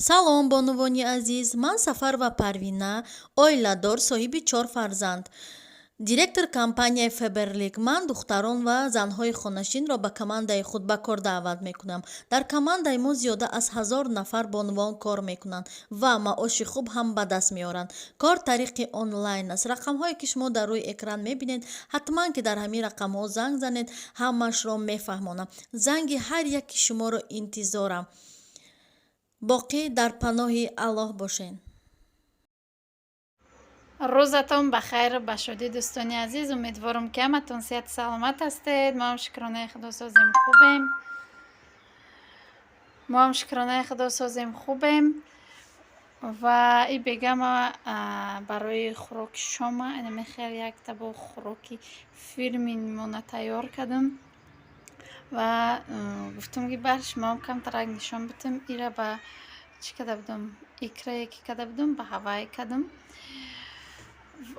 Салом, бонувони азиз! Ман Сафарова Парвина, оиладор, соҳиби чор фарзанд, директор компанияи Фаберлик. Ман духтарон ва занҳои хонашинро ба командаи худ ба кор даъват мекунам. Дар командаи мо зиёда аз 1000 нафар бонувон кор мекунанд ва маоши хуб ҳам ба даст меоранд. Кор тариқи онлайн аст. Рақамҳое, ки шумо дар рӯи экран мебинед, ҳатман ки дар ҳамин рақамҳо занг занед, ҳамаашро мефаҳмонам. Занги ҳар яки шуморо интизорам. Боқӣ дар паноҳи Аллоҳ бошед. Рӯзатон ба хайру ба шодӣ, дӯстони азиз! Умедворам, ки ҳаматон сиҳату саломат ҳастед. Моам, шукронаи Худо, созем, хубем. Моам, шукронаи Худо, созем, хубем. Ва и бегама барои хӯроки шома инамехел як табоқ хӯроки фирминмона тайёр кардам ва гуфтам, ки бар шумоам камтарак нишон бидам. Ира ба чӣ карда будам? Икрае ки карда будам, ба ҳавай кардам,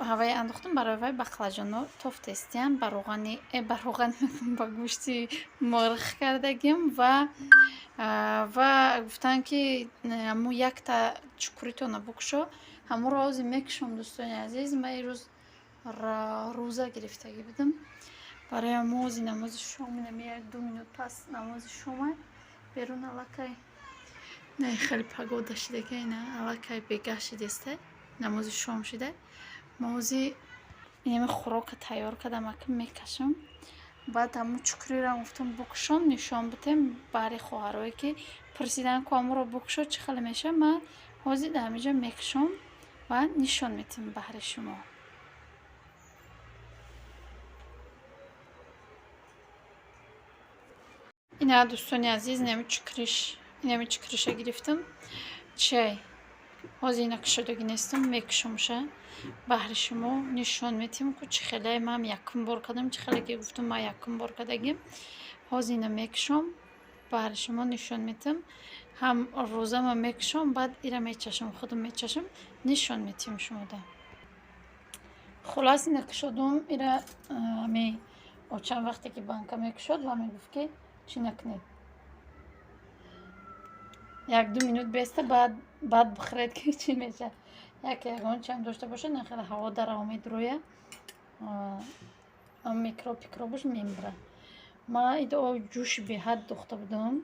ҳавай андохтам. Барои вай бақлаҷоно тофтестиям, ба роғани, ба роғани, ба гӯшти мурғ кардагим. Ва гуфтанд, ки ҳамун якта чукуритона букушо. Ҳамонро ҳозир мекушом, дӯстони азиз. Ман ирӯз рӯза гирифтагӣ будам, барои ҳамун ҳозир намози шом, инами як ду минут пас намози шома. Берун аллакай не хеле погода шидаги, ина аллакай бегаҳ шидеста, намози шом шида. Ма ҳозир инами хӯрока тайёр кардам, ака мекашам. Баъд ҳамун чукриро гуфтам, букушом, нишон бидем баҳри хоҳарое, ки пурсиданд, ку ҳамонро букушо, чӣ хеле мешавад. Ман ҳозир дар ҳаминҷо мекушом ва нишон медиҳам баҳри шумо. Ина, дӯстони азиз, инами чукриш, инами чукриша гирифтам. Чай ҳозир ина кушодагӣ нестам, мекушомша, баҳри шумо нишон медиҳем, ку чӣ хеле. Ман якум бор кардам, чӣ хеле ки гуфтам, ман якум бор кардагим. Ҳозир ина мекушом, баҳри шумо нишон медиҳам. Ҳам рӯзама мекушом, баъд ира мечашам, худам мечашам, нишон медиҳем шумода. Хулас, ина кушодум ира. Ами очам вақте ки банка мекушод ва мегуфт, ки чӣ накунед, як ду минут беста, баъд бихӯред, ки чӣ мешавад. Яке ягон чиам дошта бошад, нахеле ҳаво дарао медуроя, микроб пикробаш мемирад. Ман ид оби ҷӯши беҳад духта будам.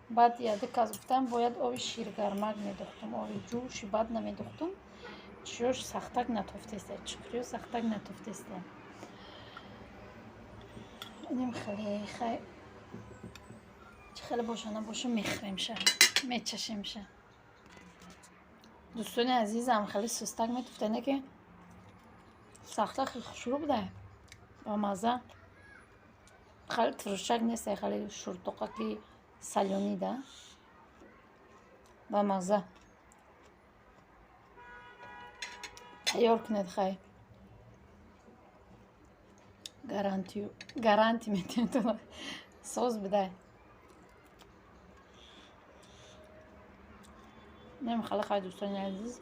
Баъд яду кас гуфтам, бояд оби ширгармак медухтам, оби ҷӯши бад намедухтам. Чиёш сахтак натофтеста, чукриё сахтак натофтеста. Инем хеле хай, чӣ хеле боша набоша, мехӯремша, мечашемша. Дӯстони азизам, хеле сустак метуфтане, ки сахта хушрӯ буда, ба мазза, хеле туршак нест, хеле шуртоқаки солёный да, ба мазза. Тайёр кунед, хай, гарантию, гарантия метиҳем, соз бидай. Нем хеле хай, дӯстони азиз,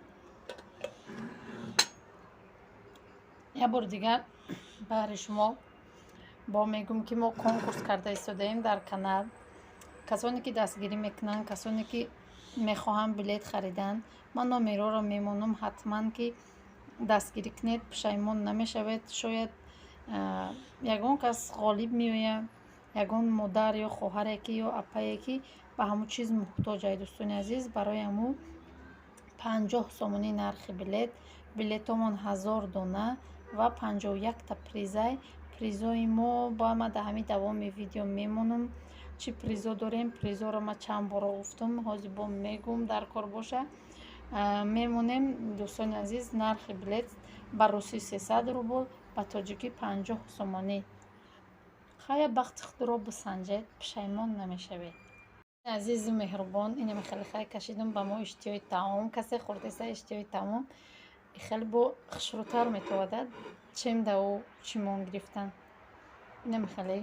як бори дигар баҳри шумо бо мегӯм, ки мо конкурс карда истодаем дар канал. Касоне ки дастгирӣ мекунанд, касоне ки мехоҳанд билет харидан, ман номерҳоро мемонам, ҳатман ки дастгирӣ кунед, пушаймон намешавед. Шояд ягон кас ғолиб меояд, ягон модар ё хоҳаре ки ё апае ки ба ҳамун чиз муҳтоҷ ай. Дӯстони азиз, барои ҳамун 50 сомонӣ нархи билет, билетомон 1000 дона ва 51-та призай. Призои мо ба ма дар ҳамин давоми видео мемонам, чӣ призо дорем. Призоро ма чанд боро гуфтам, ҳозир бо мегӯм, дар кор боша, мемонем. Дӯстони азиз, нархи билет ба русӣ 300 рубл, ба тоҷикӣ 50 сомонӣ. Хая, бахти худро бисанҷед, пушаймон намешавед. Азизу меҳрубон, инаме хеле хай кашидам, ба мо иштиҳои таом. Касе хӯрдеса иштиҳои таом хеле бо хушрӯтар метовадад, чем да ӯ чимон гирифтан. Инаме хеле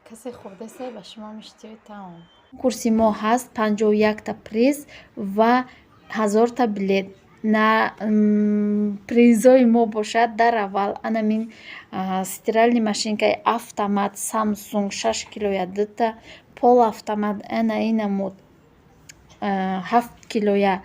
касе хӯрдеса, ба шумоам иштиҳои таом. Курси мо ҳаст 51-та приз ва 1000-та билет. На призои мо бошад, дар аввал анамин стиральный машинкаи автомат Самсунг 6 килоя дута, полуавтомат ана инамуд. 7 килоя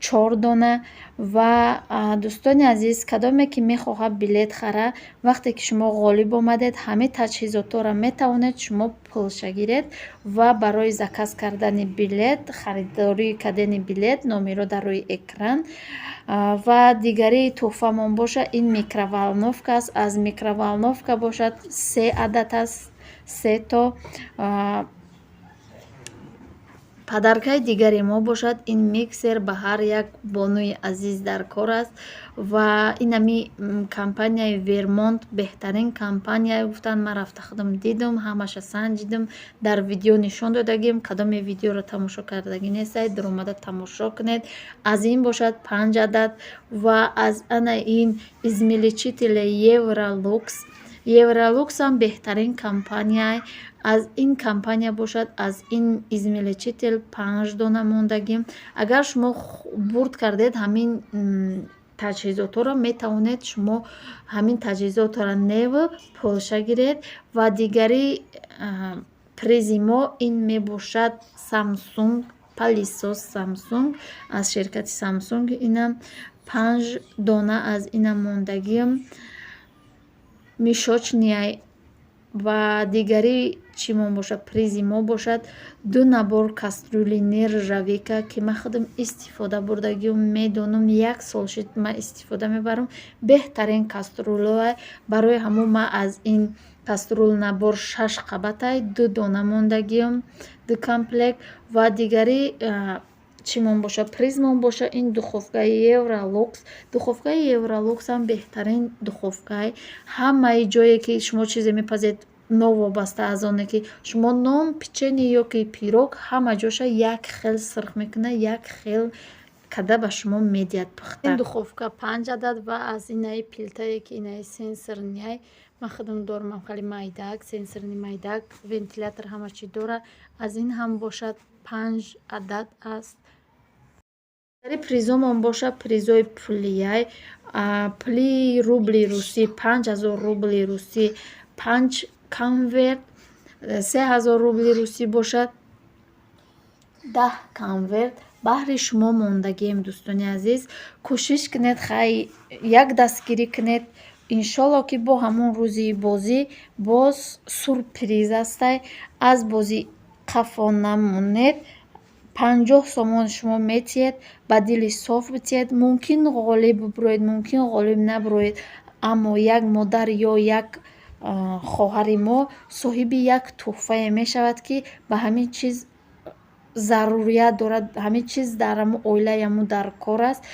чор дона. Ва, дӯстони азиз, кадоме ки мехоҳад билет хара, вақте ки шумо ғолиб омадед, ҳамаи таҷҳизотҳоро метавонед шумо пулша гиред. Ва барои заказ кардани билет, харидорӣ кардани билет, номерҳо дар рӯи экран. Ва дигари тӯҳфамон бошад, ин микроволновка аст. Аз микроволновка бошад, се адад аст, се то. Подаркаи дигари мо бошад, ин миксер ба ҳар як бонуи азиз дар кор аст. Ва инами компанияи Вермонт беҳтарин компания гуфтанд. Ман рафта худам дидум, ҳамаша санҷидум, дар видео нишон додагим. Кадоме видеоро тамошо кардагӣ нестед, дуромада тамошо кунед. Аз ин бошад панҷ адад. Ва аз ана ин измельчители Евролукс. Евролуксам беҳтарин компания. Аз ин компания бошад, аз ин измельчитель панҷ дона мондагим. Агар шумо бурд кардед, ҳамин таҷҳизотҳоро метавонед шумо ҳамин таҷҳизотро неву пулша гиред. Ва дигари призи мо ин мебошад Самсунг, пылесос Самсунг, аз ширкати Самсунг. Инам панҷ дона аз инам мондагим, мешочный. Ва дигари чимон бошад, призи мо бошад, ду набор кастрюли нержавейка, ки ман худам истифода бурдагиам, медонам, як сол шуд ман истифода мебарам, беҳтарин кастрюлҳое. Барои ҳамон ман аз ин кастрюл набор шаш қабатай ду дона мондагиам, ду комплект. Ва дигари чимон бошад, призмон бошад, ин духовкаи Евролукс. Духовкаи Евролуксам беҳтарин духовкай. Ҳамаи ҷое ки шумо чизе мепазед, новобаста аз оне ки шумо нон, печенье ё ки пирог, ҳама ҷоша як хел сирх мекунад, як хел када ба шумо медиҳад пухта. Ин духовка панҷ адад. Ва аз инаи плитае ки инаи сенсорныяй, ман худам дорам, хеле майдак, сенсорный майдак, вентилятор, ҳама чӣ дорад. Аз ин ҳам бошад, панҷ адад аст. Призомон бошад, призои пулияй, пули рубли русӣ, 5000 рубли русӣ панҷ конверт, 3000 рубли русӣ бошад, 10 конверт баҳри шумо мондагием. Дӯстони азиз, кӯшиш кунед, хай, як дастгирӣ кунед. Иншолло, ки бо ҳамон рӯзи бозӣ боз сюрприз ҳастай. Аз бозӣ қафо намонед. 50 сомон шумо метиҳед, ба дили соф битиҳед. Мумкин ғолиб бибуроед, мумкин ғолиб набуроед, аммо як модар ё як хоҳари мо соҳиби як тӯҳфае мешавад, ки ба ҳамин чиз зарурият дорад, ҳамин чиз дар ҳамун оилаи ҳамун дар кор аст.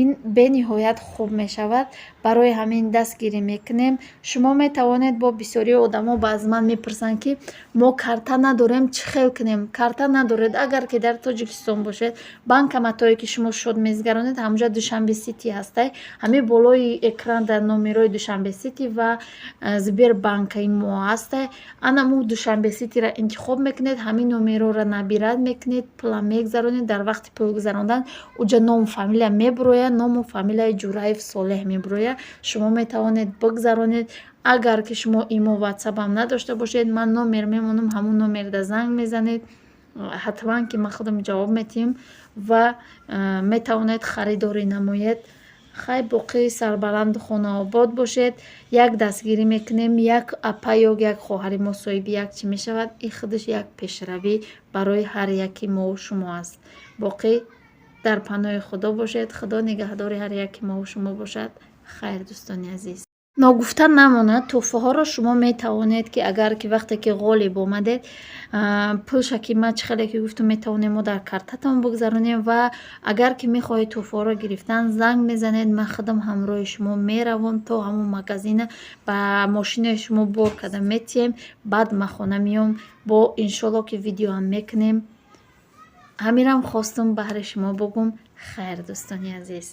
Ин бениҳоят хуб мешавад. Барои ҳамин дастгирӣ мекунем. Шумо метавонед, бо бисёри одамо ба аз ман мепурсанд, ки мо карта надорем, чӣ хел кунем? Карта надоред, агар ки дар Тоҷикистон бошед, банкоматҳое ки шумо шод мезгаронед, ҳамонҷа Душанбе Сити ҳастай. Ҳамин болои экран дар номерҳои Душанбе Сити ва Сбербанкаи мо ҳастай. Ана мо Душанбе Ситиро интихоб мекунед, ҳамин номерҳоро набирать мекунед, пула мегзаронед. Дар вақти пул гузарондан уҷа ному фамилия мебурояд, ному фамилияи Ҷураев Солеҳ мебурояд. Шумо метавонед бигзаронед. Агар ки шумо имо, ватсапам надошта бошед, ман номер мемонам, ҳамун номерда занг мезанед, ҳатман ки ман худам ҷавоб медиҳем ва метавонед харидорӣ намоед. Хай, боқӣ сарбаланду хонаобод бошед. Як дастгирӣ мекунем, як апа ё як хоҳари мо соҳиби як чӣ мешавад. Ин худаш як пешравӣ барои ҳар яки мову шумо аст. Боқӣ дар паноҳи Худо бошед. Худо нигаҳдори ҳар яки мову шумо бошад. Хайр, дӯстони азиз. Ногуфта намонад, тӯҳфаҳоро шумо метавонед, ки агар ки вақте ки ғолиб омадед, пулша, ки ман чӣ хеле ки гуфтам, метавонем мо дар картатон бигзаронем. Ва агар ки мехоҳед тӯҳфаҳоро гирифтан, занг мезанед, ман худам ҳамроҳи шумо меравам то ҳамон магазина, ба мошинаи шумо бор карда метиҳем. Баъд ман хона меом, бо иншолло, ки видеоам мекунем. Ҳаминам хостум баҳри шумо бугум. Хайр, дӯстони азиз.